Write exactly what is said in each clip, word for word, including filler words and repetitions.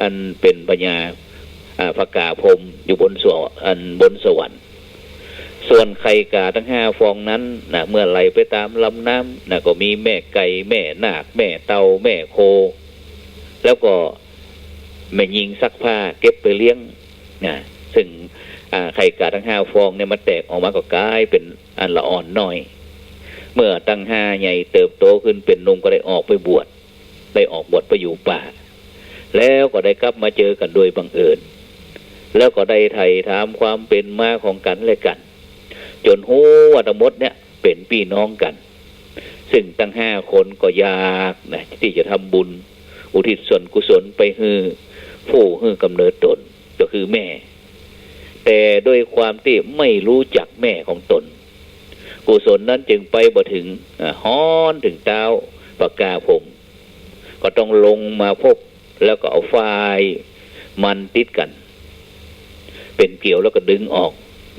อันเป๋นพญา อ่า ผกาพรหมอยู่บนสว- อันบนสวรรค์ ส่วนไข่ก๋าตังห้าฟองนั้นนะ เมื่อไหลไปต๋ามลำน้ำนะ ก็มีแม่ไก่ แม่นาค แม่เต่า แม่โค แล้วก็แม่ญิงซักผ้าเก็บไปเลี้ยงนะ ซึ่ง อ่า ไข่ก๋าตังห้าฟองเนี่ยมันแตกออกมาก็ก๋ายเป๋นอันละอ่อนน้อย เมื่อตังห้าใหญ่เติบโตขึ้นเป๋นหนุ่มก็ได้ออกไปบวช ได้ออกบวชไปอยู่ป่า แล้วก็ได้กลับมาเจอกั๋นโดยบังเอิญ แล้วก็ได้ไถ่ถามความเป๋นมาของกั๋นและกั๋น จ๋นฮู้ว่าตังหมดเนี่ยเป๋นปี้น้องกั๋น ซึ่งตังห้าคนก็อยากนะตี้จะทำบุญอุทิศส่วนกุศลไปหื้อผู้หื้อก๋ำเนิดต๋น ก็คือแม่ แต่ด้วยความตี้ไม่ฮู้จักแม่ของต๋น กุศลนั้นจึงไปบ่เถิง อ่า ฮอดเถิงต๊าวผกาพรหม ก็ต้องลงมาพบ แล้วก็เอาฝ้ายมันติดกั๋น เป๋นเกลียวแล้วก็ดึงออก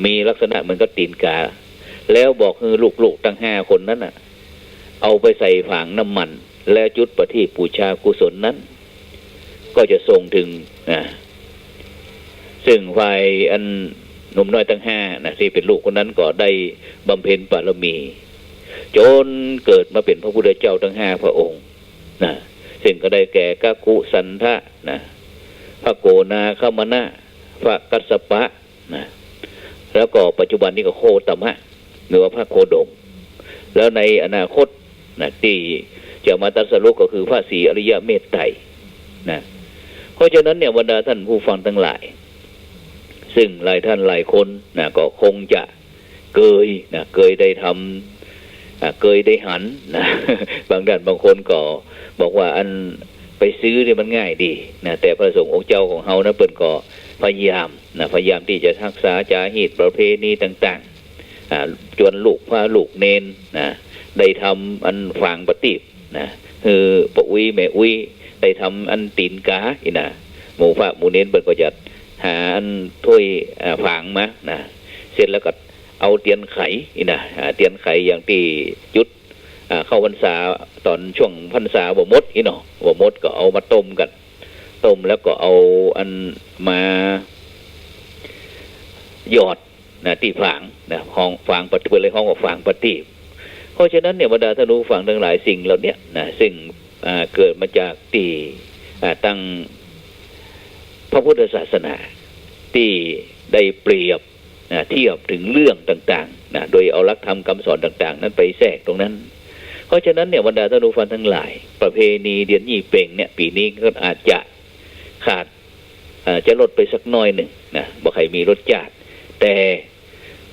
มีลักษณะเหมือนกับตี๋นก๋า แล้วบอกหื้อลูกๆ ตังห้าคนนั้นน่ะ เอาไปใส่ผางน้ำมัน แล้วจุดประทีปบูชากุศลนั้น ก็จะส่งเถิง อ่า ซึ่งฝ่ายอันหนุ่มน้อยตังห้านะ ตี้เป๋นลูกคนนั้นก็ได้บำเพ็ญบารมี จ๋นเกิดมาเป๋นพระพุทธเจ้าตังห้าพระองค์นะ ซึ่งก็ได้แก่กักขุสัณฑะนะ พระโกนาคมนะ พระกัสสปะนะ แล้วก็ปัจจุบันนี้ก็โคตมะ หรือว่าพระโคดม แล้วในอนาคตนะ ตี้จะมาตรัสรู้ก็คือพระศรีอริยเมตไตรนะ เพราะฉะนั้นเนี่ย บรรดาท่านผู้ฟังตังหลาย ซึ่งหลายท่านหลายคนนะ ก็คงจะเกยนะ เกยได้ทำ อ่า เกยได้หันนะ บางท่านบางคนก็บอกว่าอันไปซื้อเนี่ยมันง่ายดีนะ แต่พระสงฆ์องค์เจ้าของเฮานะ เปิ้นก็พยายามนะ พยายามตี้จะฮักษาจารีตประเพณีต่างๆ อ่า จวนลูกพระลูกเณรนะ ได้ทำอันฝางประทีปนะ หื้อป้ออุ๊ยแม่อุ๊ยได้ทำอันตี๋นก๋าอี้นะ หมู่พระหมู่เณรเปิ้นก็จะหาอันถ้วย อ่า ฝางมานะ เสร็จแล้วก็เอาเตียนไขอี้นะ อ่า เตียนไขอย่างตี้จุด อ่า เข้าพรรษา ต๋อนช่วงพรรษาบ่หมดอี้เนาะ บ่หมดก็เอามาต้มกั๋น ต้มแล้วก็เอาอันมาหยอดนะ ตี้ฝางนะ ฮ้องฝางประทีป เปิ้นเลยฮ้องว่าฝางประทีป เพราะฉะนั้นเนี่ย บรรดาท่านผู้ฟังตังหลาย สิ่งเหล่าเนี้ยนะ ซึ่ง อ่า เกิดมาจากตี้ อ่า ตังพระพุทธศาสนา ตี้ได้เปรียบ นะ เทียบเถิงเรื่องต่างๆ นะ โดยเอาหลักธรรมคำสอนต่างๆ นั้นไปแทรกตรงนั้น เพราะฉะนั้นเนี่ย บรรดาท่านผู้ฟังตังหลาย ประเพณีเดือนยี่เป็งเนี่ย ปี๋นี้ก็อาจจะขาด เอ่อ จะลดไปสักน้อยนึ่งนะ บ่ใค่มีรสชาติ แต่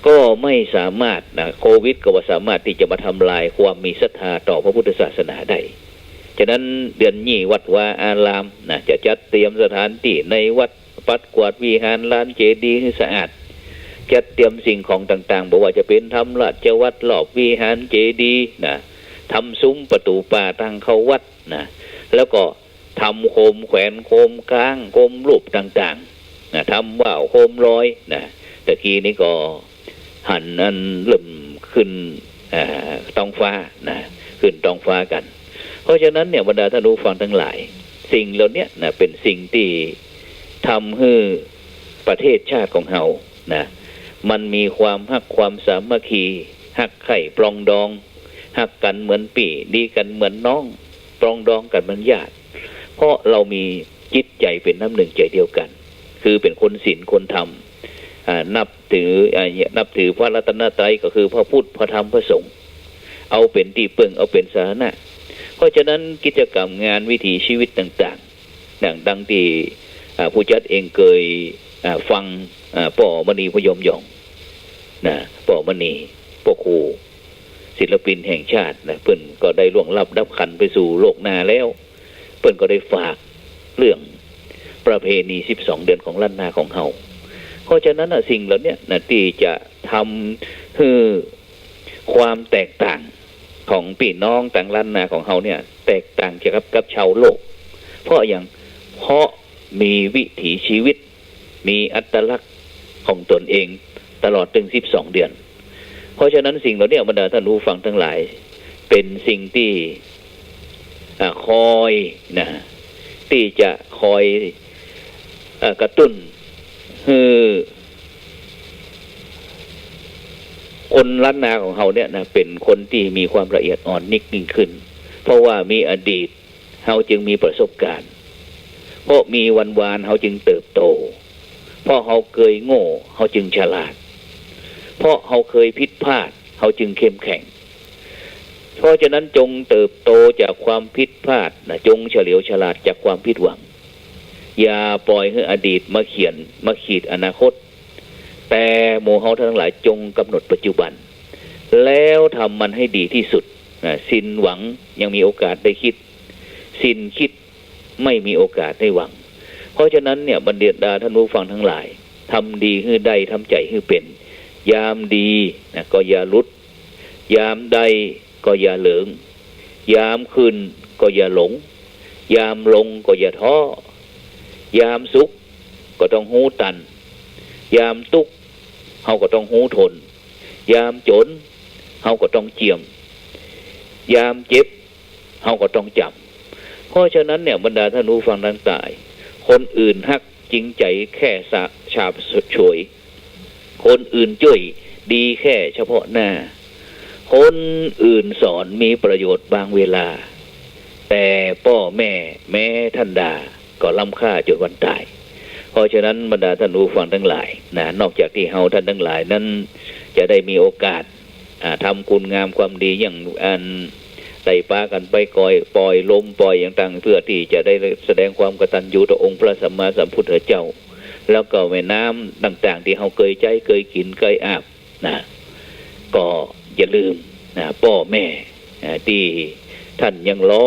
ก็ไม่สามารถนะ โควิดก็บ่สามารถตี้จะมาทำลายความมีศรัทธาต่อพระพุทธศาสนาได้ ฉะนั้นเดือนยี่วัดวาอารามนะ จะจัดเตรียมสถานตี้ในวัด ปัดกวาดวิหารลานเจดีย์หื้อสะอาด จัดเตรียมสิ่งของต่างๆ บ่ว่าจะเป๋นทำราชวัตรรอบวิหารเจดีย์นะ ทำสุมประตู๋ป่าตางเข้าวัดนะ แล้วก็ทำโคมแขวนโคมก้างโคมรูปต่างๆ นะ ทำว่าวโคมลอยนะ ตะกี้นี้ก็หันอันเริ่มขึ้น อ่า ต๊องฟ้านะ ขึ้นต๊องฟ้ากั๋น เพราะฉะนั้นเนี่ย บรรดาท่านผู้ฟังตังหลาย สิ่งเหล่าเนี้ยนะ เป๋นสิ่งตี้ทำหื้อประเทศชาติของเฮานะ มันมีความฮักความสามัคคี ฮักใค่ปรองดอง ฮักกั๋นเหมือนปี้ ดีกั๋นเหมือนน้อง ปรองดองกั๋นเหมือนญาติ เพราะเฮามีจิตใจ๋เป๋นน้ำนึ่งใจ๋เดียวกั๋น คือเป๋นคนศีลคนธรรม อ่า นับถือ อ่า นับถือพระรัตนตรัย ก็คือพระพุทธ พระธรรม พระสงฆ์ เอาเป๋นตี้เปิ้ง เอาเป๋นสรณะ เพราะฉะนั้นกิจกรรมงานวิถีชีวิตต่างๆ ดัง ดังตี้ อ่า ผู้จัดเองเกย อ่า ฟัง อ่า ป้อมณีพยมหย่องนะ ป้อมณี ป้อครู ศิลปินแห่งชาตินะ เปิ้นก็ได้ล่วงลับดับขันไปสู่โลกหน้าแล้ว เปิ้นก็ได้ฝากเรื่องประเพณีสิบสองเดือนของล้านนาของเฮา เพราะฉะนั้นน่ะ สิ่งเหล่าเนี้ยนะ ตี้จะทำหื้อความแตกต่างของปี้น้องตางล้านนาของเฮาเนี่ย แตกต่างจากกับ กับชาวโลก เพราะหยัง เพราะมีวิถีชีวิต มีอัตลักษณ์ของตนเองตลอดตึงสิบสองเดือน เพราะฉะนั้นสิ่งเหล่าเนี้ย บรรดาท่านผู้ฟังตังหลาย เป๋นสิ่งตี้ อ่า คอยนะ ตี้จะคอย เอ่อ กระตุ้นหื้อคนล้านนาของเฮาเนี่ยนะ เป๋นคนตี้มีความละเอียดอ่อนยิ่งขึ้น เพราะว่ามีอดีต เฮาจึงมีประสบการณ์ เพราะมีวันวาน เฮาจึงเติบโต เพราะเฮาเกยโง่ เฮาจึงฉลาด เพราะเฮาเกยผิดพลาด เฮาจึงเข้มแข็ง เพราะฉะนั้นจงเติบโตจากความผิดพลาดนะ จงเฉลียวฉลาดจากความผิดหวัง อย่าปล่อยหื้ออดีตมาเขียน มาขีดอนาคต แต่หมู่เฮาทั้งหลายจงกำหนดปัจจุบัน แล้วทำมันให้ดีที่สุดนะ สิ้นหวังยังมีโอกาสได้คิด สิ้นคิดไม่มีโอกาสได้หวัง เพราะฉะนั้นเนี่ย บรรดาท่านผู้ฟังทั้งหลาย ทำดีหื้อได้ ทำใจ๋หื้อเป๋น ยามดีนะ ก็อย่าหลุด ยามได้ก็อย่าเหลิง ยามขึ้นก็อย่าหลง ยามลงก็อย่าท้อ ยามสุขก็ต้องฮู้ตัน ยามตุ๊กข์เฮาก็ต้องฮู้ทน ยามจ๋นเฮาก็ต้องเจียม ยามเจ็บเฮาก็ต้องจ๋ำ เพราะฉะนั้นเนี่ย บรรดาท่านผู้ฟังทั้งหลาย คนอื่นฮักจริงใจ๋แค่สะ ฉาบฉวย คนอื่นจ้วยดีแค่เฉพาะหน้า คนอื่นสอนมีประโยชน์บางเวลา แต่ป้อแม่แม้ท่านด่าก็ล้ำค่าจ๋นวันต๋าย เพราะฉะนั้นบรรดาท่านผู้ฟังทั้งหลายนะ นอกจากตี้เฮาท่านทั้งหลายนั้นจะได้มีโอกาส อ่า ทำคุณงามความดีอย่างอันได้ปากั๋นไปกอย ปล่อยลมปล่อยอย่างต่าง เพื่อตี้จะได้แสดงความกตัญญูต่อองค์พระสัมมาสัมพุทธเจ้า แล้วก็แม่น้ำต่างๆ ตี้เฮาเกยใจ๊เกยกิ๋นเกยอาบนะ ก็อย่าลืมนะ ป้อแม่ อ่า ตี้ท่านยังรอ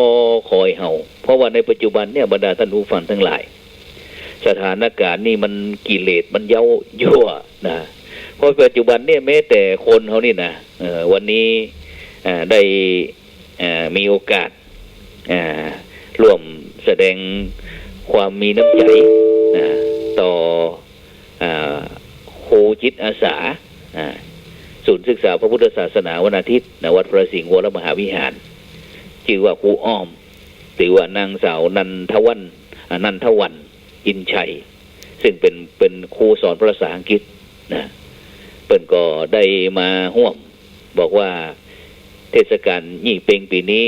คอยเฮา เพราะว่าในปัจจุบันเนี่ย บรรดาท่านผู้ฟังทั้งหลาย สถานการณ์นี่มันกิเลสมันเย้ายั่วนะ เพราะปัจจุบันเนี่ย แม้แต่คนเฮานี่นะ เอ่อ วันนี้ อ่า ได้ อ่า มีโอกาส อ่า ร่วมแสดงความมีน้ำใจ๋ อ่า ต่อ อ่า ครูจิตอาสา อ่า ศูนย์ศึกษาพระพุทธศาสนาวันอาทิตย์นะ วัดพระสิงห์วรมหาวิหาร จื้อว่าครูอ้อม หรือว่านางสาวนันทวัน อ่า นันทวัน อินชัย ซึ่งเป๋น เป๋นครูสอนภาษาอังกฤษนะ เปิ้นก็ได้มาฮ่วม บอกว่าเทศกาลยี่เป็งปี๋นี้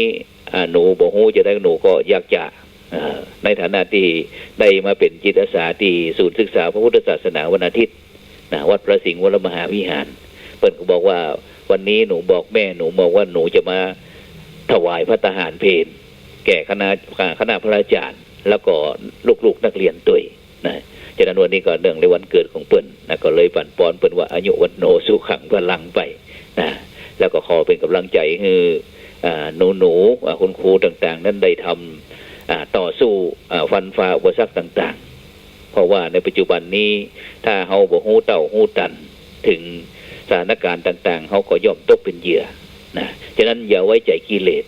อ่า หนูบ่ฮู้จะได้ หนูก็อยากจะ เอ่อ ในฐานะตี้ได้มาเป๋นจิตอาสาตี้ศูนย์ศึกษาพระพุทธศาสนาวันอาทิตย์นะ วัดพระสิงห์วรมหาวิหาร เปิ้นก็บอกว่าวันนี้หนูบอกแม่ หนูบอกว่าหนูจะมาถวายภัตตาหารเพลแก่คณะ คณะพระอาจารย์ แล้วก็ลูกๆนักเรียนตวย นะ ฉะนั้นวันนี้ก็เนื่องในวันเกิดของเปิ้นนะ ก็เลยปั๋นปอนเปิ้นว่าอายุวัณโณสุขังพลังไปนะ แล้วก็ขอเป๋นก๋ำลังใจ๋หื้อ อ่า หนูๆ อ่า คุณครูต่างๆ นั้นได้ทำ อ่า ต่อสู้ อ่า ฟันฝ่าอุปสรรคต่างๆ เพราะว่าในปัจจุบันนี้ถ้าเฮาบ่ฮู้เต้าฮู้ตันเถิงสถานการณ์ต่างๆ เฮาก็ย่อมตกเป๋นเหยื่อนะ ฉะนั้นอย่าไว้ใจ๋กิเลส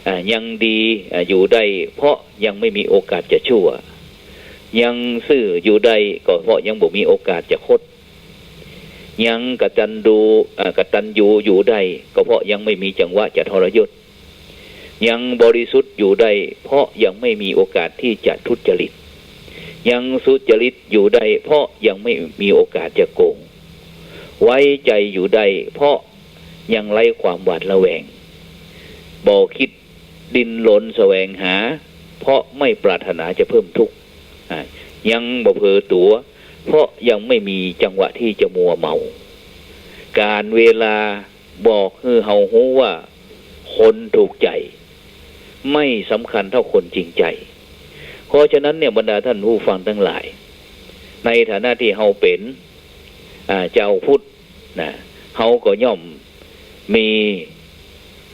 อ่า ยังดี อ่า อยู่ได้เพราะยังไม่มีโอกาสจะชั่ว ยังซื่ออยู่ได้ก็เพราะยังบ่มีโอกาสจะคด ยังกตัญญู อ่า กตัญญูอยู่ได้ก็เพราะยังไม่มีจังหวะจะทรยศ ยังบริสุทธิ์อยู่ได้เพราะยังไม่มีโอกาสที่จะทุจริต ยังสุจริตอยู่ได้เพราะยังไม่มีโอกาสจะโกง ไว้ใจ๋อยู่ได้เพราะยังไร้ความหวาดระแวง บ่คิดดิ้นรนแสวงหา เพราะไม่ปรารถนาจะเพิ่มทุกข์ อ่า ยังบ่เผลอตั๋ว เพราะยังไม่มีจังหวะที่จะมัวเมา กาลเวลาบอกหื้อเฮาฮู้ว่าคนถูกใจ๋ไม่สำคัญเท่าคนจริงใจ เพราะฉะนั้นเนี่ย บรรดาท่านผู้ฟังทั้งหลาย ในฐานะตี้เฮาเป๋น อ่า จาวพุทธนะ เฮาก็ย่อมมี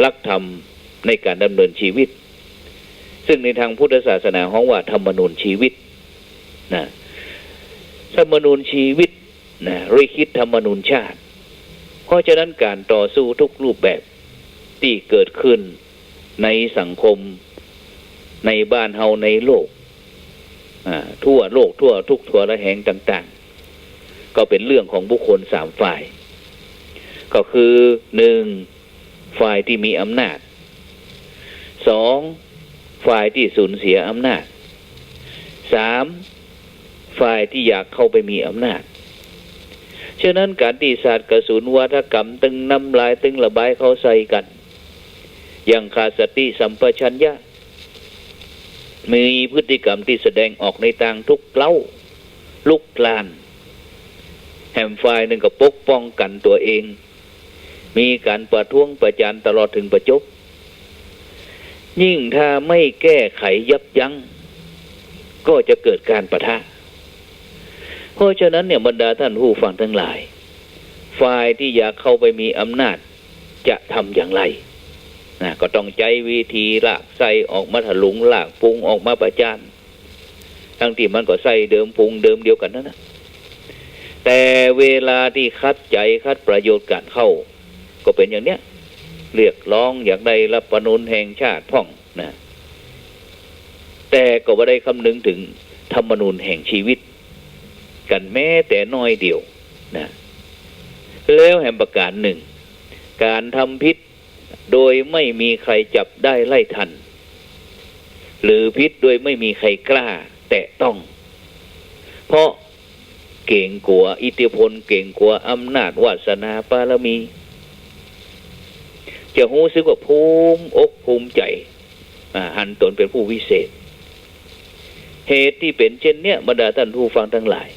หลักธรรมในการดำเนินชีวิต ซึ่งในทางพุทธศาสนาฮ้องว่าธรรมนูญชีวิตนะ ธรรมนูญชีวิตนะ ลิขิตธรรมนูญชาติ เพราะฉะนั้นการต่อสู้ทุกรูปแบบตี้เกิดขึ้นในสังคม ในบ้านเฮา ในโลก อ่า ทั่วโลก ทั่วทุกทั่วระแหงต่างๆ ก็เป๋นเรื่องของบุคคลสามฝ่าย ก็คือ หนึ่ง ฝ่ายตี้มีอำนาจ สอง ฝ่ายตี้สูญเสียอำนาจ สาม ฝ่ายตี้อยากเข้าไปมีอำนาจ ฉะนั้นก๋านตี้สาดกระสุนวาทกรรม ตึงน้ำลาย ตึงระบายเข้าใส่กั๋น อย่างขาดสติสัมปชัญญะ มีพฤติกรรมตี้แสดงออกในตางทุกเล้าลุกลาน แหมฝ่ายนึ่งก็ปกป้องกั๋นตั๋วเอง มีก๋านประท้วงประจานตลอดเถิงประจบ ยิ่งถ้าไม่แก้ไขยับยั้ง ก็จะเกิดก๋านปะทะ เพราะฉะนั้นเนี่ย บรรดาต้านผู้ฟังตังหลาย ฝ่ายตี้อยากเข้าไปมีอำนาจจะทำอย่างไรนะ ก็ต้องใจ๊วิธีลากไส้ออกมาถลุง ลากพุงออกมาประจาน ตังตี้มันก็ไส้เดิมพุงเดิมเดียวกั๋นนั่นนะ แต่เวลาตี้ขัดใจ๋ขัดประโยชน์กั๋นเข้า ก็เป๋นอย่างเนี้ย เรียกร้องอยากได้รัฐธรรมนูญแห่งชาติพ่องนะ แต่ก็บ่ได้คำนึงเถิงธรรมนูญแห่งชีวิตกั๋นแม้แต่น้อยเดียวนะ แล้วแหมประก๋านนึ่ง ก๋านทำผิดโดยไม่มีใครจับได้ไล่ทัน หรือผิดโดยไม่มีใครกล้าแตะต้อง เพราะเก๋งกั๋วอิทธิพล เก๋งกั๋วอำนาจวาสนาบารมี จะฮู้สึกว่าภูมิอกภูมิใจ๋ อ่า หันตนเป๋นผู้วิเศษ เหตุตี้เป๋นเจ้นเนี้ย บรรดาต้านผู้ฟังตังหลาย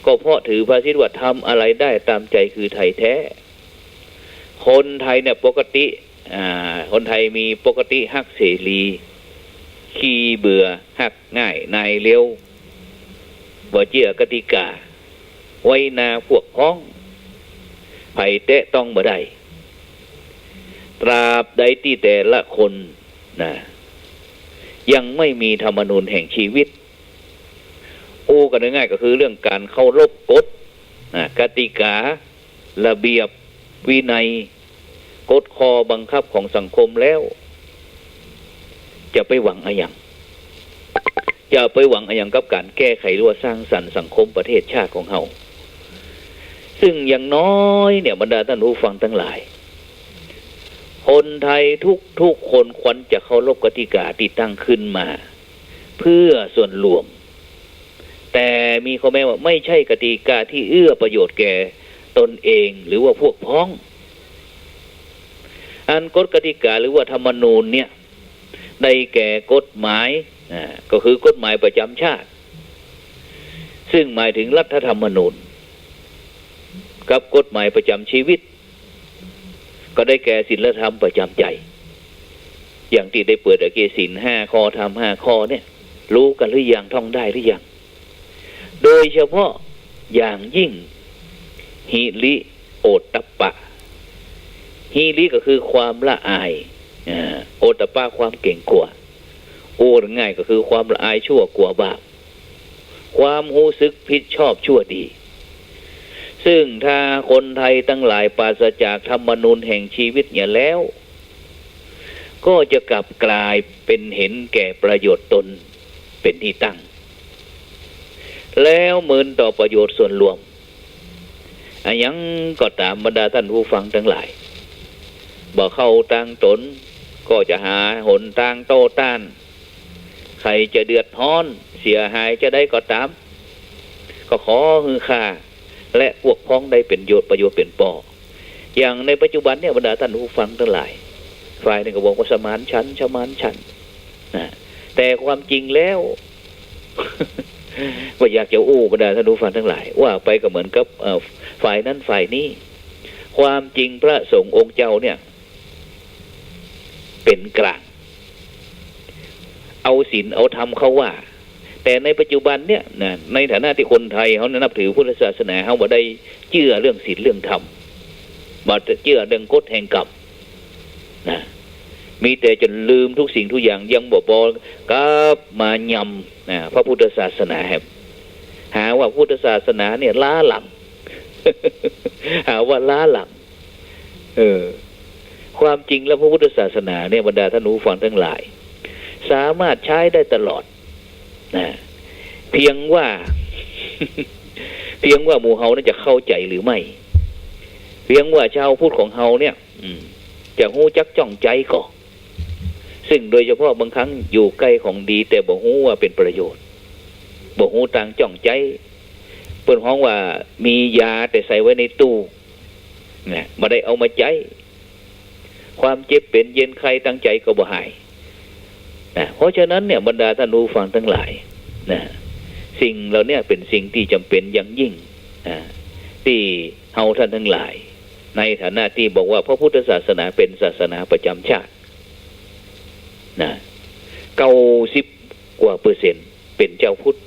ก็เพราะถือภาษิตว่า ทำอะไรได้ตามใจคือไทยแท้ คนไทยเนี่ยปกติ อ่า คนไทยมีปกติฮักเสรี ขี้เบื่อ ฮักง่ายนายเร็ว บ่เจื้อกติก๋า ไว้หน้าพวกพ้อง ใผแตะต้องบ่ได้ ตราบใดตี้แต่ละคนนะ ยังไม่มีธรรมนูญแห่งชีวิต อู้กั๋นง่ายๆ ก็คือเรื่องก๋านเคารพกฎนะ กติก๋า ระเบียบวินัย กฎข้อบังคับของสังคมแล้ว จะไปหวังอะหยัง จะไปหวังอะหยังกับก๋านแก้ไขหรือว่าสร้างสรรค์สังคมประเทศชาติของเฮา ซึ่งอย่างน้อยเนี่ย บรรดาต้านผู้ฟังตังหลาย คนไทยทุกๆ คนควรจะเคารพกติก๋าตี้ตั้งขึ้นมา เพื่อส่วนรวม แต่มีข้อแม้ว่า ไม่ใช่กติก๋าตี้เอื้อประโยชน์แก่ตนเองหรือว่าพวกพ้อง อันกฎกติก๋าหรือว่าธรรมนูญเนี่ย ได้แก่กฎหมาย อ่า ก็คือกฎหมายประจ๋ำชาติ ซึ่งหมายเถิงรัฐธรรมนูญ กับกฎหมายประจ๋ำชีวิต ก็ได้แก่ศีลธรรมประจ๋ำใจ๋ อย่างตี้ได้เปิดตะกี้ ศีลห้าข้อ ธรรมห้าข้อเนี่ย ฮู้กั๋นหรือยัง ท่องได้หรือยัง โดยเฉพาะอย่างยิ่ง หิริโอตตัปปะ หิริก็คือความละอาย อ่า โอตตัปปะ ความเก๋งกั๋ว อู้ง่ายก็คือความละอายชั่วกลัวบาป ความฮู้สึกผิดชอบชั่วดี ซึ่งถ้าคนไทยตังหลายปราศจากธรรมนูญแห่งชีวิตเหียแล้ว ก็จะกลับกลายเป๋นเห็นแก่ประโยชน์ตนเป๋นตี้ตั้ง แล้วเมินต่อประโยชน์ส่วนรวม อะหยังก็ต๋าม บรรดาต้านผู้ฟังตังหลาย บ่เข้าตางต๋น ก็จะหาหนตางโต้ต้าน ใผจะเดือดฮ้อนเสียหายจาใดก็ต๋าม ก็ขอหื้อข้าและพวกพ้องได้เป๋นโยชน์ ประโยชน์เป๋นปอ อย่างในปัจจุบันเนี่ย บรรดาต้านผู้ฟังตังหลาย ฝ่ายนึ่งก็บอกว่าสมานฉันท์ สมานฉันท์ นะ แต่ความจริงแล้ว บ่อยากจะอู้ บรรดาต้านผู้ฟังตังหลาย ว่าไปก็เหมือนกับ เอ่อ ฝ่ายนั้นฝ่ายนี้ ความจริงพระสงฆ์องค์เจ้าเนี่ย เป๋นก๋าง เอาศีลเอาธรรมเข้าว่า แต่ในปัจจุบันเนี่ยนะ ในฐานะตี้คนไทยเฮาเนี่ยนับถือพุทธศาสนา เฮาบ่ได้เจื้อเรื่องศีลเรื่องธรรม บ่เจื้อเรื่องกฎแห่งกรรมนะ มีแต่จ๋นลืมทุกสิ่งทุกอย่าง ยังบ่ปอกลับมายำนะ พระพุทธศาสนาแหม หาว่าพุทธศาสนาเนี่ยล้าหลัง หาว่าล้าหลัง เออ ความจริงแล้วพระพุทธศาสนาเนี่ย บรรดาต้านผู้ฟังตังหลาย สามารถใจ๊ได้ตลอดนะ เพียงว่า เพียงว่าหมู่เฮานั้นจะเข้าใจ๋หรือไม่ เพียงว่าจาวพุทธของเฮาเนี่ย อืม จะฮู้จักจ้องใจ๊ก่อ ซึ่งโดยเฉพาะบางครั้งอยู่ใก้ของดีแต่บ่ฮู้ว่าเป๋นประโยชน์ บ่ฮู้ตางจ้องใจ๊ เปิ้นฮ้องว่ามียาแต่ใส่ไว้ในตู้ นะ บ่ได้เอามาใจ๊ ความเจ็บเป๋นเย็นไข้ตางใจ๋ก็บ่หาย นะ เพราะฉะนั้นเนี่ย บรรดาท่านผู้ฟังตังหลาย นะ สิ่งเหล่าเนี้ยเป๋นสิ่งตี้จ๋ำเป๋นอย่างยิ่ง นะ ตี้เฮาต้านตังหลาย ในฐานะตี้บอกว่าพระพุทธศาสนาเป๋นศาสนาประจ๋ำชาติ นะ เก้าสิบกว่าเปอร์เซ็นต์เป๋นจาวพุทธ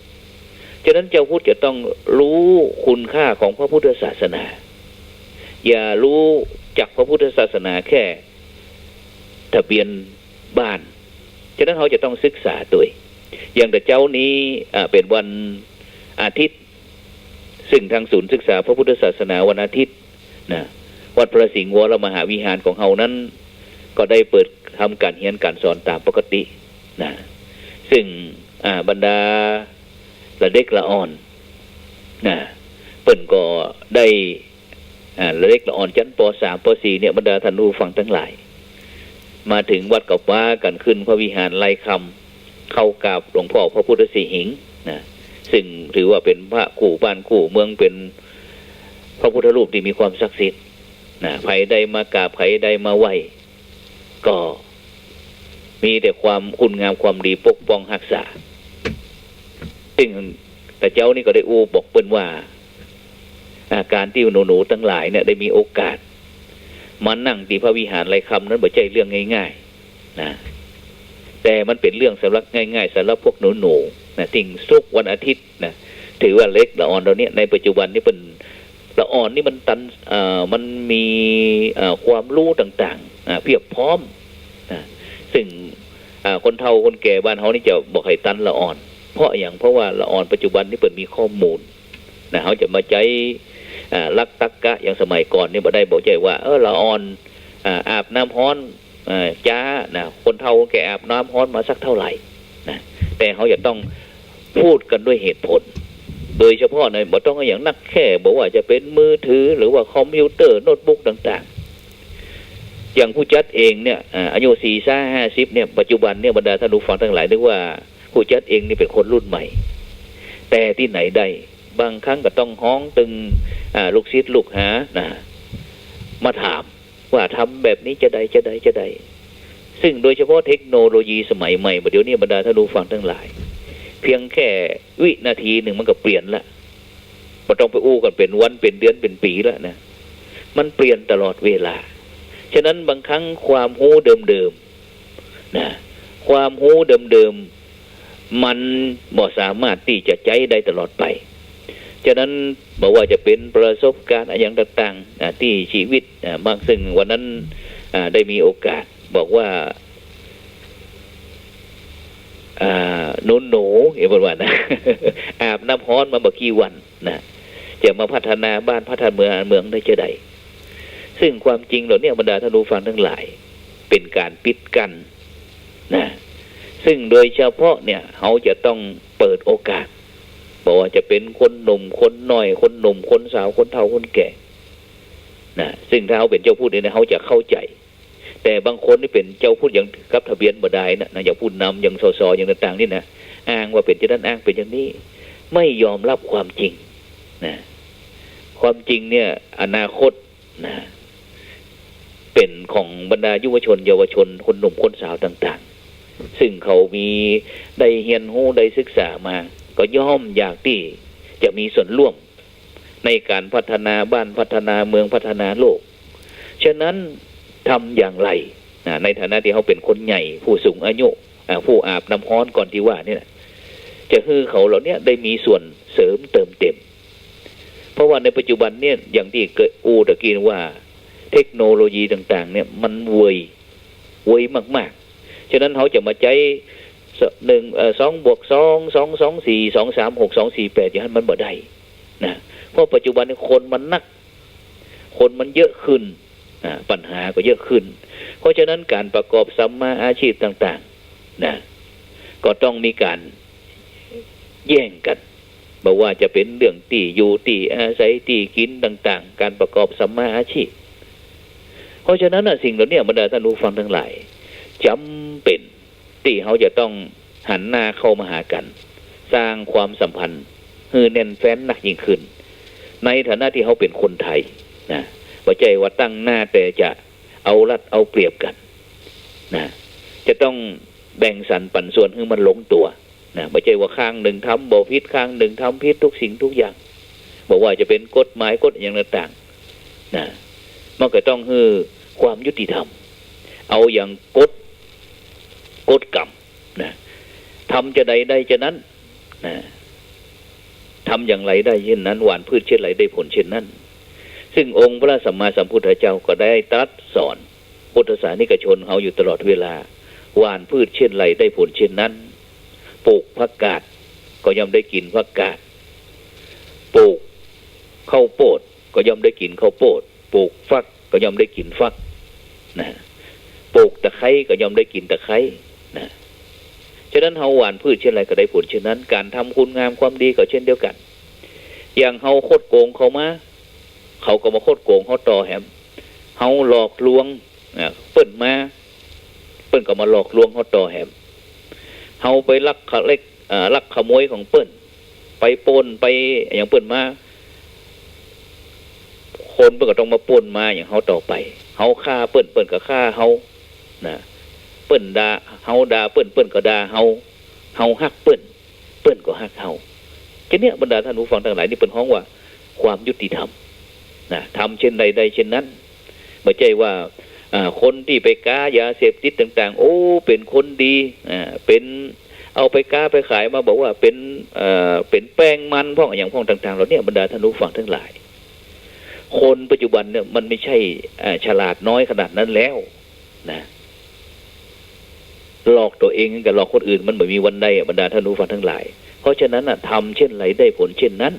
ฉะนั้นจาวพุทธจะต้องฮู้คุณค่าของพระพุทธศาสนา อย่าฮู้จักพระพุทธศาสนาแค่ทะเบียนบ้าน ฉะนั้นเฮาจะต้องศึกษาตวย อย่างแต่เจ๊านี้ อ่า เป๋นวันอาทิตย์ ซึ่งตางศูนย์ศึกษาพระพุทธศาสนาวันอาทิตย์ นะ วัดพระสิงห์วรมหาวิหารของเฮานั้น ก็ได้เปิดทำก๋านเฮียนก๋านสอนต๋ามปกติ นะ ซึ่ง อ่า บรรดาละเด็กละอ่อน นะ เปิ้นก็ได้ อ่า ละเด็กละอ่อนจั้น ป.สาม ป.สี่ เนี่ย บรรดาท่านผู้ฟังตังหลาย มาเถิงวัดก็ปากั๋นขึ้นพระวิหารไลคำ เข้ากราบหลวงพ่อพระพุทธสิหิงค์ นะ ซึ่งถือว่าเป๋นพระกู้บ้านกู้เมือง เป๋นพระพุทธรูปตี้มีความศักดิ์สิทธิ์ นะ ใผได้มากราบ ใผได้มาไหว้ ก็มีแต่ความคุณงามความดีปกป้องฮักษา ซึ่งแต่เจ๊านี้ก็ได้อู้บอกเปิ้นว่า อ่า ก๋านตี้หนูๆ ตังหลายเนี่ยได้มีโอกาสมานั่งตี้พระวิหารไลคำนั้นบ่ใจ้เรื่องง่ายๆ นะ แต่มันเป๋นเรื่องสำหรับง่ายๆ สำหรับพวกหนูๆ นะ ถิ้งศุกร์วันอาทิตย์ นะ ถือว่าเด็กละอ่อนเหล่านี้ ในปัจจุบันนี้เปิ้น ละอ่อนนี่มันตัน เอ่อ มันมี เอ่อ ความฮู้ต่างๆ อ่า เพียบพร้อม นะ ซึ่ง อ่า คนเฒ่าคนแก่บ้านเฮานี่จะบ่ใค่ตันละอ่อน เพราะหยัง เพราะว่าละอ่อนปัจจุบันนี่เปิ้นมีข้อมูล นะ เฮาจะมาใจ๊ อ่า หลักตรรกะอย่างสมัยก่อนนี่บ่ได้ บ่ใจ้ว่า เออ ละอ่อน อ่า อาบน้ำฮ้อน เอ่อ จ๊า นะ คนเฒ่าคนแก่อาบน้ำฮ้อนมาสักเท่าไหร่ นะ แต่เฮาจะต้องพูดกั๋นด้วยเหตุผล โดยเฉพาะใน บ่ต้องอย่างนักแค่ บ่ว่าจะเป๋นมือถือ หรือว่าคอมพิวเตอร์ โน้ตบุ๊กต่างๆ อย่างผู้จัดเองเนี่ย อ่า อายุสี่สิบ ห้าสิบเนี่ย ปัจจุบันเนี่ย บรรดาท่านผู้ฟังตังหลายนึกว่าผู้จัดเองนี่เป๋นคนรุ่นใหม่ แต่ตี้ไหนได้ บางครั้งก็ต้องฮ้องตึง อ่า ลูกศิษย์ลูกหา นะ มาถาม ว่าทำแบบนี้จะใด จะใด จะใด ซึ่งโดยเฉพาะเทคโนโลยีสมัยใหม่ บ่าเดี๋ยวนี้บรรดาท่านผู้ฟังตังหลาย เพียงแค่วินาทีนึ่งมันก็เปลี่ยนละ บ่ต้องไปอู้กั๋นเป๋นวัน เป๋นเดือน เป๋นปี๋ละนะ มันเปลี่ยนตลอดเวลา ฉะนั้นบางครั้งความฮู้เดิมๆ นะ ความฮู้เดิมๆ มันบ่สามารถตี้จะใจ๊ได้ตลอดไป ฉะนั้นบ่ว่าจะเป๋นประสบก๋ารณ์อะหยังต่างๆ อ่า ตี้ชีวิต อ่า บาง ซึ่งวันนั้น อ่า ได้มีโอกาสบอกว่า อ่า หนูๆ เอ้ย เปิ้นว่านะ อาบน้ำฮ้อนมาบ่กี่วันนะ จะมาพัฒนาบ้านพัฒนาเมืองได้จาใด ซึ่งความจริงเหล่านี้บรรดาท่านผู้ฟังตังหลาย เป๋นก๋านปิดกั้น นะ ซึ่งโดยเฉพาะเนี่ย เฮาจะต้องเปิดโอกาส บ่ว่าจะเป๋นคนหนุ่มคนน้อย คนหนุ่มคนสาว คนเฒ่าคนแก่ นะ ซึ่งถ้าเฮาเป๋นจาวพุทธเนี่ย เฮาจะเข้าใจ๋ แต่บางคนนี่เป๋นจาวพุทธยังกับทะเบียนบ่ได้นะ นะ อย่างผู้นำ อย่าง สส อย่างต่างๆ นี่นะ อ้างว่าเป๋นจานั้น อ้างเป๋นอย่างนี้ ไม่ยอมรับความจริง นะ ความจริงเนี่ย อนาคต นะ เป๋นของบรรดายุวชน เยาวชน คนหนุ่มคนสาวต่างๆ ซึ่งเขามี ได้เฮียนฮู้ ได้ศึกษามา ก็ย่อมอยากตี้จะมีส่วนร่วมในก๋านพัฒนาบ้าน พัฒนาเมือง พัฒนาโลก ฉะนั้นทำอย่างไร นะ ในฐานะตี้เฮาเป๋นคนใหญ่ ผู้สูงอายุ อ่า ผู้อาบน้ำฮ้อนก่อนตี้ว่านี่นะ จะหื้อเขาเหล่านี้ได้มีส่วนเสริมเติมเต็ม เพราะว่าในปัจจุบันเนี่ย อย่างตี้เกยอู้ตะกี้ว่า เทคโนโลยีต่างๆ เนี่ย มันเวย เวยมากๆ ฉะนั้นเฮาจะมาใจ๊ ส- หนึ่ง เอ่อ สองบวกสอง สอง สอง สี่ สอง สาม หก สอง สี่ แปด อย่างนั้นมันบ่ได้ นะ เพราะปัจจุบันคนมันนัก คนมันเยอะขึ้น อ่า ปัญหาก็เยอะขึ้น เพราะฉะนั้นก๋านประกอบสัมมาอาชีพต่างๆ นะ ก็ต้องมีก๋านแย่งกั๋น บ่ว่าจะเป๋นเรื่องตี้อยู่ตี้อาศัย ตี้กิ๋นต่างๆ ก๋านประกอบสัมมาอาชีพ เพราะฉะนั้นน่ะ สิ่งเหล่านี้บรรดาท่านผู้ฟังตังหลาย จ๋ำเป๋นตี้เฮาจะต้องหันหน้าเข้ามาหากั๋น สร้างความสัมพันธ์หื้อแน่นแฟ้นนักยิ่งขึ้น ในฐานะตี้เฮาเป๋นคนไทยนะ บ่ใจ้ว่าตั้งหน้าแต่จะเอารัดเอาเปรียบกั๋นนะ จะต้องแบ่งสรรปันส่วนหื้อมันลงตั๋วนะ บ่ใจ้ว่าข้างนึ่งทำบ่ผิด ข้างนึ่งทำผิดทุกสิ่งทุกอย่าง บ่ว่าจะเป๋นกฎหมายกฎอะหยังต่างๆนะ มันก็ต้องหื้อความยุติธรรม เอาอย่างกฎ กฎกรรมนะ ทำจาใดได้จานั้นนะ ทำอย่างไรได้เช่นนั้น หว่านพืชเช่นไรได้ผลเช่นนั้น ซึ่งองค์พระสัมมาสัมพุทธเจ้าก็ได้ตรัสสอนพุทธศาสนิกชนเฮาอยู่ตลอดเวลา หว่านพืชเช่นไรได้ผลเช่นนั้น ปลูกผักกาดก็ย่อมได้กิ๋นผักกาด ปลูกข้าวโพดก็ย่อมได้กิ๋นข้าวโพด ปลูกฟักก็ย่อมได้กิ๋นฟักนะ ปลูกตะไคร้ก็ย่อมได้กิ๋นตะไคร้นะ ฉะนั้นเฮาหว่านพืชเช่นไรก็ได้ผลเช่นนั้น ก๋านทำคุณงามความดีก็เช่นเดียวกั๋น อย่างเฮาคดโก๋งเขามา เขาก็มาคดโก๋งเฮาต่อแหม เฮาหลอกลวง อ่า เปิ้นมา เปิ้นก็มาหลอกลวงเฮาต่อแหม เฮาไปลักขะเล็ก อ่า ลักขโมยของเปิ้น ไปปล้น ไปอะหยังเปิ้นมา คนเปิ้นก็ต้องมาปล้นมาอะหยังเฮาต่อไป เฮาฆ่าเปิ้น เปิ้นก็ฆ่าเฮานะ เปิ้นด่า เฮาด่าเปิ้น เปิ้นก็ด่าเฮา เฮาฮักเปิ้น เปิ้นก็ฮักเฮา จะเนี่ยบรรดาท่านผู้ฟังตังหลาย นี่เปิ้นฮ้องว่าความยุติธรรมนะ ทำเช่นใดได้เช่นนั้น บ่ใจ้ว่า อ่า คนตี้ไปก๊ายาเสพติดต่างๆ โอ้ เป๋นคนดี อ่า เป๋น เอาไปก๊าไปขายมาบอกว่าเป๋น เอ่อ เป๋นแป้งมันพ่องอะหยังพ่องต่างๆ เหล่าเนี้ย บรรดาท่านผู้ฟังตังหลาย คนปัจจุบันเนี่ยมันไม่ใช่ อ่า ฉลาดน้อยขนาดนั้นแล้วนะ หลอกตั๋วเองกับหลอกคนอื่นมันบ่มีวันใดอะ บรรดาท่านผู้ฟังตังหลาย เพราะฉะนั้นน่ะ ทำเช่นไรได้ผลเช่นนั้น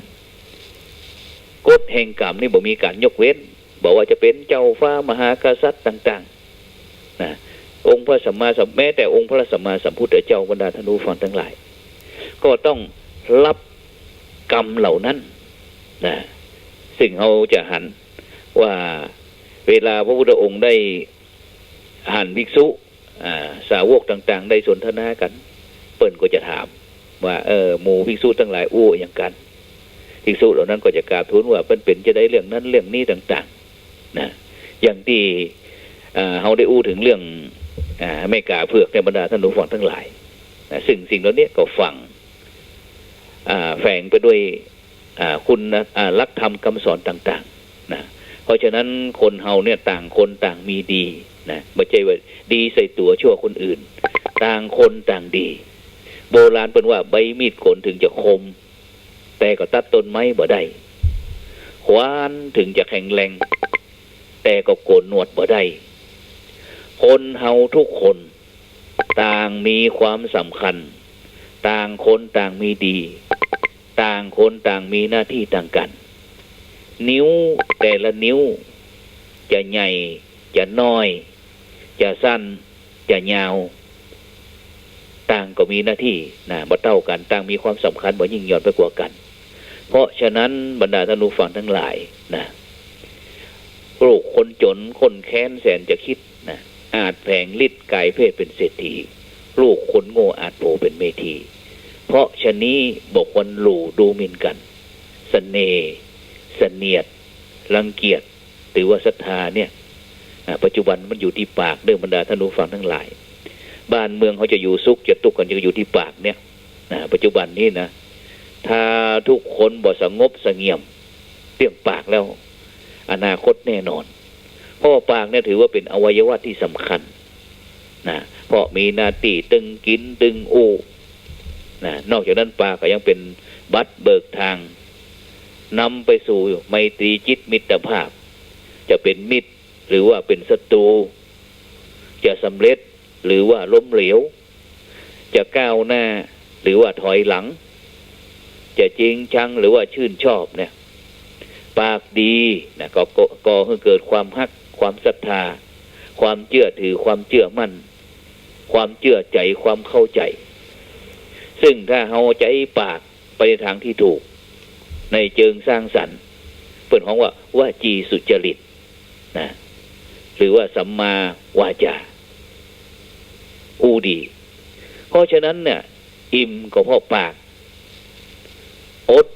กฎแห่งกรรมนี่บ่มีก๋านยกเว้น บ่ว่าจะเป๋นเจ้าฟ้ามหากษัตริย์ต่างๆ นะ องค์พระสัมมาสัม แม้แต่องค์พระสัมมาสัมพุทธเจ้า บรรดาท่านผู้ฟังตังหลาย ก็ต้องรับกรรมเหล่านั้นนะ ซึ่งเฮาจะหันว่าเวลาพระพุทธองค์ได้หันภิกษุ อ่า สาวกต่างๆ ได้สนทนากั๋น เปิ้นก็จะถามว่า เออ หมู่ภิกษุตังหลายอู้อะหยังกั๋น ภิกษุเหล่านั้นก็จะกราบทูลว่าเปิ้นเป๋นจาใดเรื่องนั้นเรื่องนี้ต่างๆ นะ อย่างตี้ อ่า เฮาได้อู้เถิงเรื่อง อ่า แม่ก๋าเผือกเนี่ย บรรดาท่านผู้ฟังตังหลายนะ ซึ่งสิ่งเหล่านี้ก็ฝัง อ่า แฝงไปด้วย อ่า คุณ อ่า หลักธรรมคำสอนต่างๆ นะ เพราะฉะนั้นคนเฮาเนี่ยต่างคนต่างมีดีนะ บ่ใจ้ว่าดีใส่ตั๋วชั่วคนอื่น ต่างคนต่างดี โบราณเปิ้นว่าใบมีดโกนถึงจะคม แต่ก็ตัดต้นไม้บ่ได้ ขวานถึงจะแข็งแรง แต่ก็โกนหนวดบ่ได้ คนเฮาทุกคนต่างมีความสำคัญ ต่างคนต่างมีดี ต่างคนต่างมีหน้าตี้ต่างกั๋น นิ้วแต่ละนิ้วจะใหญ่จะน้อย จะสั้นจะยาว ต่างก็มีหน้าตี้นะ บ่เต้ากั๋น ต่างมีความสำคัญบ่ยิ่งหย่อนไปกว่ากั๋น เพราะฉะนั้นบรรดาท่านผู้ฟังตังหลายนะ ลูกคนจ๋นคนแค้นแสนจะคิดนะ อาจแผลงฤทธิ์ก๋ายเพศเป๋นเศรษฐี ลูกคนโง่อาจโผเป๋นเมธี เพราะฉะนี้บ่ควรหลู่ดูหมิ่นกั๋น เสน่ห์ เสนียด รังเกียจ หรือว่าศรัทธาเนี่ย อ่า ปัจจุบันมันอยู่ตี้ปากเด้อ บรรดาท่านผู้ฟังตังหลาย บ้านเมืองเฮาจะอยู่สุขจะตุ๊กข์กั๋นจะอยู่ตี้ปากเนี่ย อ่า ปัจจุบันนี้นะ ถ้าทุกคนบ่สงบเสงี่ยมเรื่องปากแล้ว อนาคตแน่นอน เพราะปากเนี่ยถือว่าเป๋นอวัยวะตี้สำคัญนะ เพราะมีหน้าตี้ตึงกิ๋นตึงอู้นะ นอกจากนั้นปากก็ยังเป๋นบัตรเบิกทาง นำไปสู่ไมตรีจิตมิตรภาพ จะเป๋นมิตรหรือว่าเป๋นศัตรู จะสำเร็จหรือว่าล้มเหลว จะก้าวหน้าหรือว่าถอยหลัง จะจริงชังหรือว่าชื่นชอบเนี่ย ปากดีนะ ก็ ก็ ก่อหื้อเกิดความฮัก ความศรัทธา ความเจื้อถือ ความเจื้อมั่น ความเจื้อใจ๋ ความเข้าใจ๋ ซึ่งถ้าเฮาใจ๊ปากไปในตางตี้ถูก ในเจิงสร้างสรรค์ เปิ้นฮ้องว่าวจีสุจริตนะ หรือว่าสัมมาวาจา อู้ดี เพราะฉะนั้นเนี่ย อิ่มก็เพราะปาก อด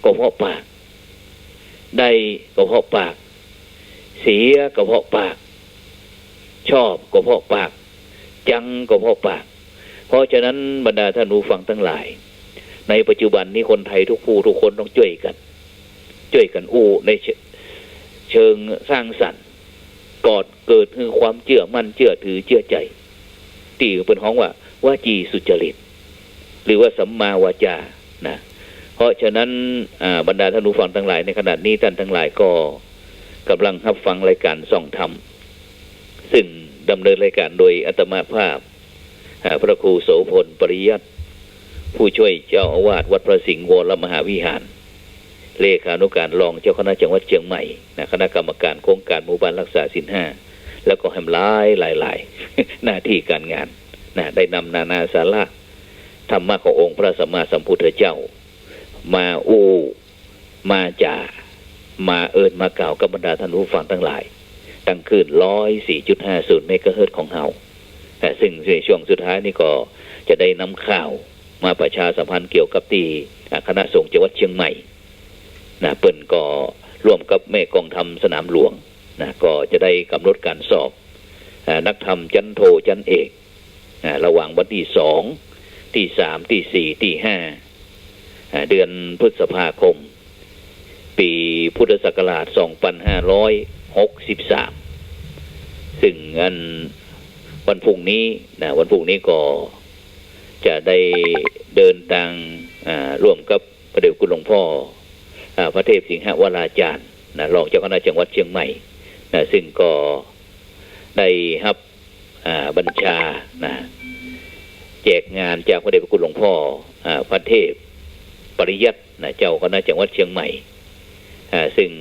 ก็เพราะปาก ได้ก็เพราะปาก เสียก็เพราะปาก ชอบก็เพราะปาก จังก็เพราะปาก เพราะฉะนั้นบรรดาท่านผู้ฟังทั้งหลาย ในปัจจุบันนี้คนไทยทุกผู้ทุกคนต้องจ้วยกั๋น จ้วยกั๋นอู้ในเชิ- เชิงสร้างสรรค์ ก่อเกิดคือความเจื้อมั่นเจื้อถือเจื้อใจ๋ ตี้เปิ้นฮ้องว่าวจีสุจริต หรือว่าสัมมาวาจานะ เพราะฉะนั้น อ่า บรรดาท่านผู้ฟังทั้งหลาย ในขณะนี้ท่านทั้งหลายก็ก่ำลังฮับฟังรายก๋านส่องธรรม ซึ่งดำเนินรายก๋านโดยอาตมาภาพ อ่า พระครูโสภณ ปริยัติ ผู้จ้วยเจ้าอาวาสวัดพระสิงห์วรมหาวิหาร เลขานุก๋านรองเจ้าคณะจังหวัดเจียงใหม่นะ คณะกรรมก๋านโครงก๋านหมู่บ้านฮักษาศีลห้า แล้วก็แหมหลายหลายหลาย หน้าตี้ก๋านงานนะ ได้นำนานาสาระธรรมะขององค์พระสัมมาสัมพุทธเจ้า มาอู้ มาจ๋า มาเอิ้นมาก่าวกับบรรดาท่านผู้ฟังทั้งหลาย ตางคลื่น ร้อยสี่จุดห้าศูนย์ เมกะเฮิรตซ์ของเฮา อ่า ซึ่งในช่วงสุดท้ายนี่ก็จะได้นำข่าวมาประชาสัมพันธ์เกี่ยวกับตี้ อ่า คณะสงฆ์จังหวัดเจียงใหม่นะ เปิ้นก็ร่วมกับแม่กองธรรมสนามหลวงนะ ก็จะได้ก๋ำหนดก๋านสอบ อ่า นักธรรมชั้นโทชั้นเอก อ่า ระหว่างวันตี้สอง ตี้สาม ตี้สี่ ตี้ห้า อ่า เดือนพฤษภาคม ปี๋พุทธศักราช สองปันห้าร้อยหกสิบสาม ซึ่งอันวันพรุ่งนี้นะ วันพรุ่งนี้ก็จะได้เดินตาง อ่า ร่วมกับพระเดชพระคุณหลวงพ่อ อ่า พระเทพสิงหวราจารย์นะ รองเจ้าคณะจังหวัดเจียงใหม่นะ ซึ่งก็ได้ฮับ อ่า บัญชานะ แจกงานจากพระเดชพระคุณหลวงพ่อ อ่า พระเทพปริยัตินะ เจ้าคณะจังหวัดเจียงใหม่ อ่า ซึ่ง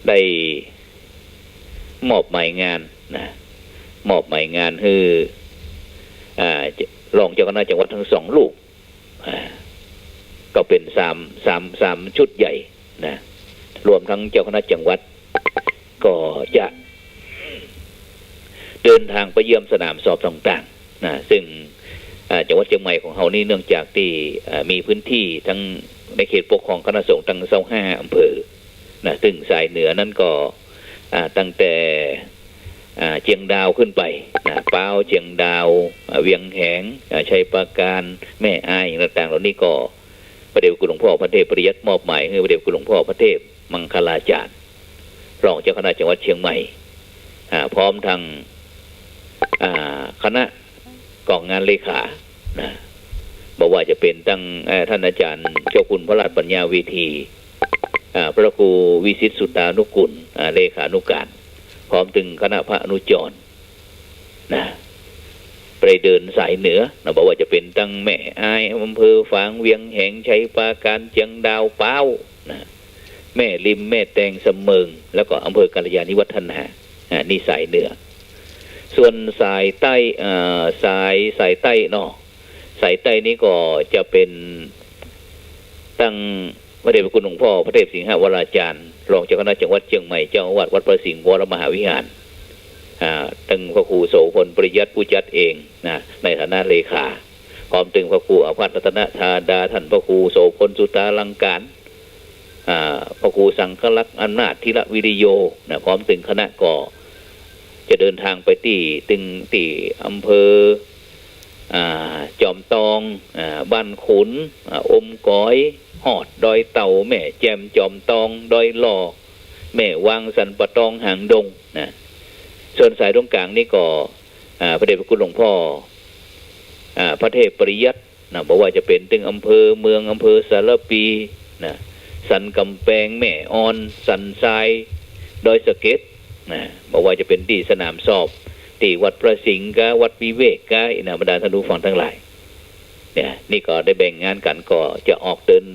ได้มอบหมายงานนะ มอบหมายงานหื้อ อ่า รองเจ้าคณะจังหวัดทั้งสองรูป อ่า ก็เป๋นสาม สาม สามชุดใหญ่นะ รวมทั้งเจ้าคณะจังหวัด ก็จะเดินตางไปเยี่ยมสนามสอบต่างๆ นะ ซึ่ง อ่า จังหวัดเจียงใหม่ของเฮานี่เนื่องจากตี้ อ่า มีพื้นตี้ตังในเขตปกครองคณะสงฆ์ตังซาวห้าอำเภอนะ ซึ่งสายเหนือนั้นก็ อ่า ตั้งแต่ อ่า เจียงดาวขึ้นไปนะ ป๊าว เจียงดาว อ่า เวียงแหง อ่า ชัยปราการ แม่อาย อย่างต่างๆ เหล่านี้ก็ พระเดชพระคุณหลวงพ่อพระเทพปริยัติมอบหมายหื้อพระเดชพระคุณหลวงพ่อพระเทพมังคลาจารย์ รองเจ้าคณะจังหวัดเจียงใหม่ อ่า พร้อมตัง อ่า คณะกองงานเลขานะ บ่ว่าจะเป๋นตัง เอ่อ ต้านอาจ๋ารย์เจ้าคุณพระราชปัญญาเวที อ่า พระครูวิสิตสุตตานุกูล อ่า เลขานุการ พร้อมตึงคณะพระอนุจร นะ ไปเดินสายเหนือนะ บ่ว่าจะเป๋นตังแม่อาย อำเภอฝาง เวียงแหง ชัยปราการ เจียงดาว ป๊าวนะ แม่ริม แม่แตง เสมิง แล้วก็อำเภอกัลยาณิวัฒนา อ่า นี่สายเหนือ ส่วนสายใต้ เอ่อ สาย สายใต้เนาะ สายใต้นี้ก็จะเป๋นตัง พระเดชพระคุณหลวงพ่อพระเทพสิงหวราจารย์ รองเจ้าคณะจังหวัดเจียงใหม่ เจ้าอาวาสวัดพระสิงห์วรมหาวิหาร อ่า ตึงพระครูโสภณปริยัติผู้จัดเองนะ ในฐานะเลขา พร้อมตึงพระครูอภัทรัตนธาดา ต้านพระครูโสภณสุตาลังการ อ่า พระครูสังฆลักษณ์อำนาจธีระวิริโยนะ พร้อมตึงคณะก็จะเดินตางไปตี้ ตึงตี้อำเภอ อ่า จอมตอง อ่า บ้านขุน อ่า อมก๋อย ฮอดดอยเต่า แม่แจ่ม จอมตอง ดอยหล่อ แม่วาง สันป่าตอง หางดงนะ ส่วนสายตรงกลางนี่ก็ อ่า พระเดชพระคุณหลวงพ่อ อ่า พระเทพปริยัตินะ บ่ว่าจะเป๋นตึงอำเภอเมือง อำเภอสารภีนะ สันก๋ำแปง แม่อ่อน สันทราย ดอยสะเก็ด นะ บ่ว่าจะเป๋นตี้สนามสอบ ตี้วัดพระสิงห์กา วัดวิเวกกา นะ บรรดาท่านผู้ฟังตังหลาย เนี่ย นี่ก็ได้แบ่งงานกั๋น ก็จะออกเดิน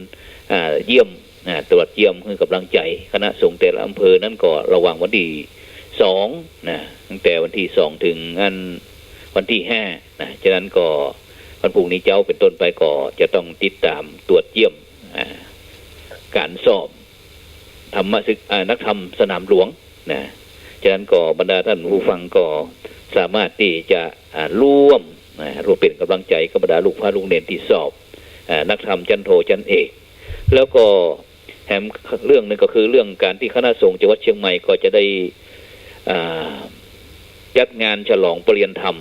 อ่า เยี่ยม อ่า ตรวจเยี่ยมหื้อก๋ำลังใจ๋คณะสงฆ์แต่ละอำเภอนั้นก็ระหว่างวันตี้สองนะ ตั้งแต่วันตี้สองเถิงอันวันตี้ห้านะ ฉะนั้นก็วันพรุ่งนี้เจ๊าเป๋นต้นไปก็จะต้องติดต๋ามตรวจเยี่ยม อ่า ก๋านสอบ ธรรมศึก- อ่า นักธรรมสนามหลวงนะ ฉะนั้นก็บรรดาท่านผู้ฟังก็สามารถตี้จะ อ่า ร่วมนะ ร่วมเป๋นก๋ำลังใจ๋กับบรรดาลูกพระลูกเณรตี้สอบ อ่า นักธรรมชั้นโทชั้นเอก แล้วก็แถมเรื่องหนึ่งก็คือเรื่องการตี้คณะสงฆ์จังหวัดเชียงใหม่ก็จะได้ อ่า จัดงานฉลองประเรียนธรรม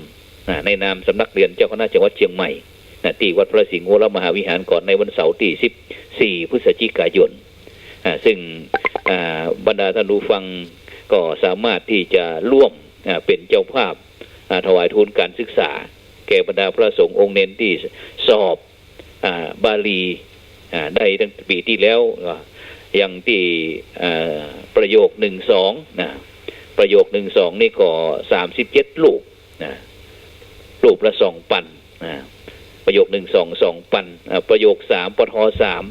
อ่า ในนามสำนักเรียนเจ้าคณะจังหวัดเชียงใหม่ นะ ตี้วัดพระสิงห์วรมหาวิหารก่อนในวันเสาร์ตี้สิบสี่พฤศจิกายน อ่า ซึ่ง อ่า บรรดาท่านผู้ฟังก็สามารถตี้จะร่วม อ่า เป๋นเจ้าภาพ อ่า ถวายทุนการศึกษา แก่บรรดาพระสงฆ์องค์เณรตี้สอบ อ่า บาลี อ่า ได้ตั้งปี๋ตี้แล้ว ก็อย่างตี้ อ่า ประโยคหนึ่งสอง นะ ประโยคหนึ่งสองนี่ก็สามสิบเจ็ดรูป นะ รูปละสองปัน นะ ประโยคหนึ่งสอง สองปัน อ่า ประโยคสาม ปทสาม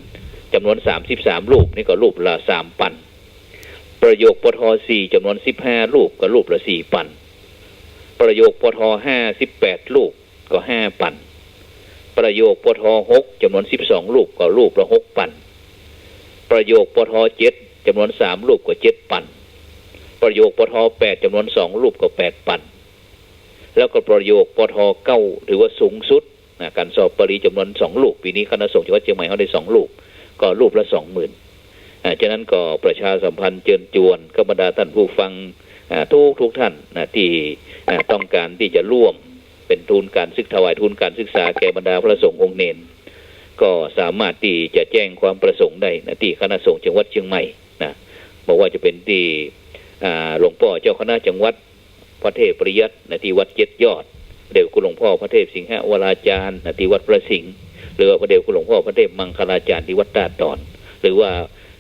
จ๋ำนวนสามสิบสามรูป นี่ก็รูปละสามปัน ประโยค ปทสี่ จ๋ำนวนสิบห้ารูป ก็รูปละสี่ปัน ประโยค ปทห้า สิบแปดรูป ก็ห้าปัน ประโยค ปทหก จ๋ำนวนสิบสองรูป ก็รูปละหกปัน ประโยค ปทเจ็ด จ๋ำนวนสามรูป ก็เจ็ดปัน ประโยค ปทแปด จ๋ำนวนสองรูป ก็แปดปัน แล้วก็ประโยค ปทเก้า ถือว่าสูงสุด นะ การสอบบาลีจ๋ำนวนสองรูป ปี๋นี้คณะสงฆ์จังหวัดเชียงใหม่เฮาได้สองรูป ก็รูปละสองหมื่น อ่า ฉะนั้นก็ประชาสัมพันธ์เจิญจวนกับบรรดาท่านผู้ฟัง อ่า ทุกๆท่าน นะ ตี้ อ่า ต้องการตี้จะร่วมเป๋นทุนการศึก ถวายทุนการศึกษาแก่บรรดาพระสงฆ์องค์เณร ก็สามารถตี้จะแจ้งความประสงค์ได้ นะ ตี้คณะสงฆ์จังหวัดเชียงใหม่ นะ บ่ว่าจะเป๋นตี้ อ่า หลวงป้อเจ้าคณะจังหวัด พระเทพปริยัติ นะ ตี้วัดเจ็ดยอด พระเดชคุณหลวงพ่อพระเทพสิงหวราจารย์ นะ ตี้วัดพระสิงห์ หรือว่าพระเดชคุณหลวงพ่อพระเทพมังคลาจารย์ตี้วัดต้าตอน หรือว่า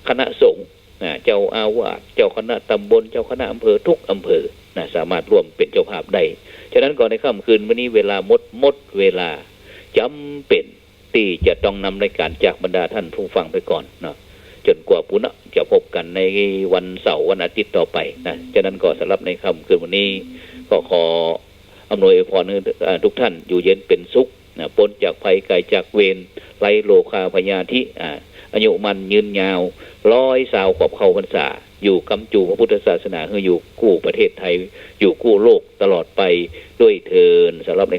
คณะสงฆ์ นะ เจ้าอาวาส เจ้าคณะตำบล เจ้าคณะอำเภอทุกอำเภอ นะ สามารถร่วมเป๋นเจ้าภาพได้ ฉะนั้นก็ในค่ำคืนวันนี้เวลาหมด หมดเวลา จ๋ำเป๋น ตี้จะต้องนำรายการจากบรรดาท่านผู้ฟังไปก่อนเนาะ จ๋นกว่าปู้เนาะจะพบกั๋นในวันเสาร์วันอาทิตย์ต่อไปนะ ฉะนั้นก็สำหรับในค่ำคืนวันนี้ ก็ขออำนวยอวยพรหื้อ เอ่อ ทุกท่านอยู่เย็นเป๋นสุขนะ ป๊นจากภัยไกลจากเวร ไร้โรคาพยาธิ อ่า อายุมั่นยืนยาว ร้อยซาวขวบเข้าพรรษา อยู่ก๊ำจู๋พระพุทธศาสนาหื้ออยู่กู้ประเทศไทย อยู่กู้โลกตลอดไปด้วยเทอญ สำหรับใน